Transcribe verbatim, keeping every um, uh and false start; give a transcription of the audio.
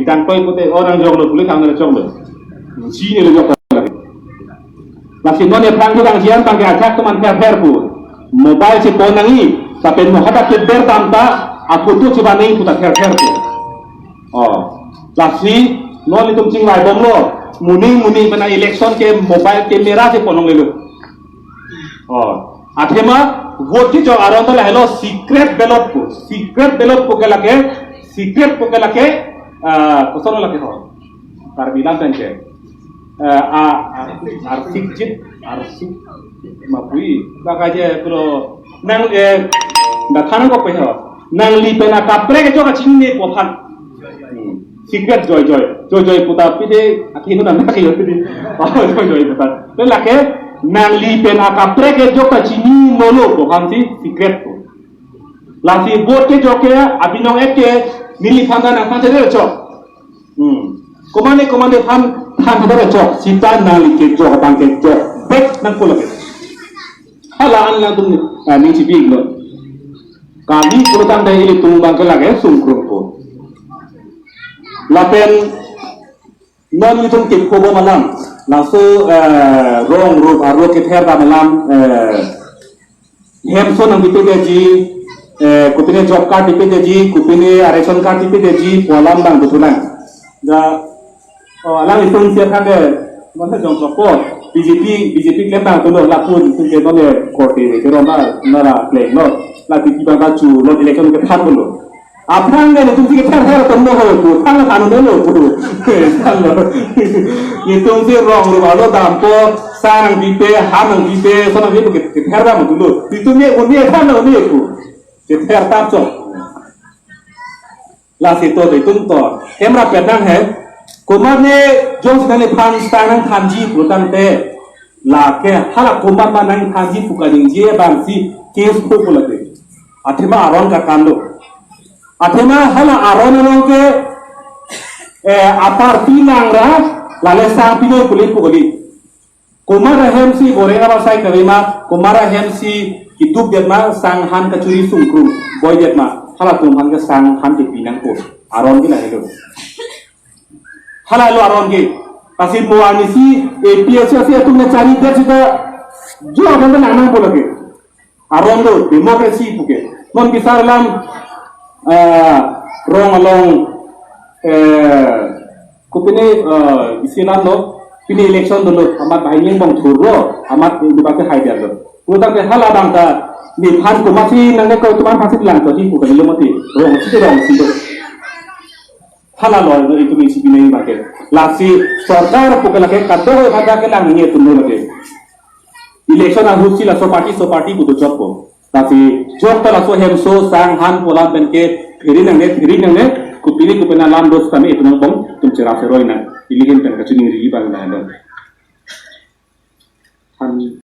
Tangtoi pute orang jok lo, kulit tang jok lo. Sini lo jok lagi. Lasi non ya prang bilang sian tangke ajak teman pher pher pu. Mobile si pon nangi, tapi mo hada ke ber tamta, aku tu coba ning putar pher pher pu. Oh, lasi non itum chingvai bomlo. Muning muning pen election ke mobile camera si pon nanglelo. Oh, athema vote kejok aron to lahelo secret ballot pu. Secret ballot pu ke lake, secret pu ke lake, ah, koson lake ho. Karbi lam pen ke. Eh, a, a, arsik jit, arsik mapui. Baka je pro nang, eh, da thanang ko pe ho. Nangli pen akaprek kejok kachini pu aphan. Hmm. Secret joy joy. Joy joy puta pide akhinu dan akhinu pide. Oh, joy joy puta. Te lake nangli pen akaprek kejok kachini nolo pu aphan si secret pu. Lasi vote kejok ke abinong ek ke neliphan ta nangphan chedere chok. Hmm. Komane komane phan phan chedere chok. Sita nangli kejok abang kejok. Bek nangpo lake. Hala an nangtum, ah, ning chibi iglo. Kami pulotangte ilitum abang ke lake sungkrung po. Lapen non itum kip kobo malam. Laso, eh, rong rup arlo kether ta malam, eh, hemso nangpipe detji, eh, kopine job card pipe detji, kopine ration card pipe detji, pu alam abang betul nang. Ja, oh, alang itum siap kan de, masa jong kelompok, B J P, B J P klem abang tulo, lapu itum ke nonle korte de, kero na, nara klem lo, la B J P abang ta chu, lo election kethan tulo. Aphrang ke itum si kether ther atum lo ho pu, thang than lo lo pu. Thang lo. Itum si rong rup arlo dampo, sang nangpipe, ham nangpipe, so nangpipe ke kether dam tulo. Itum ye un ye than lo un ye pu. Kether tap chok. Lasi to itum to. Emra petang he. Komatne jongsi neliphan sang nangthanji pulotangte. Lake hala komat ma nangthanji pu kaningje abang si case phu pu lake. Athema aron kakan lo. Athema hala aron along ke, eh, aparty langra lale sang pilo pu le pu kali. Komat ahem si goreng abasai kali ma, komat ahem si keduk det ma, sang han kachuri sungkrung boi det ma, halatum aphan ke sang han kepi nangpo. Aron ke lahelo. Halalo aron ke. Lasi mo arni si A P H L C atum nangchari det sita jo aron ke nang nangpo lake. Aron lo democracy puke. Non bisar alam, eh, rong along, eh, kopine, eh, isi alam lo, pine election dolo, amat bahai ning bong thur lo, amat debate hai dia lo. Pulotangte hala abang ta, nephan komatsi nangne ko teman pasi bilang to di puke lo mati, rong si rong si lo. Halalo itum isi binai abang ke. Lasi sorkar puke lake kadokave ke lang ni itum lo lake. Election ahut si laso party so party pu dojokpo. Lasi jok ta laso hemso sang han pu alam pen ke phiri nangne, phiri nangne, kopine kopine alam dos kami itum angbong itum cherap seroi nang. Ili hin pen kachiningri abang nang. Han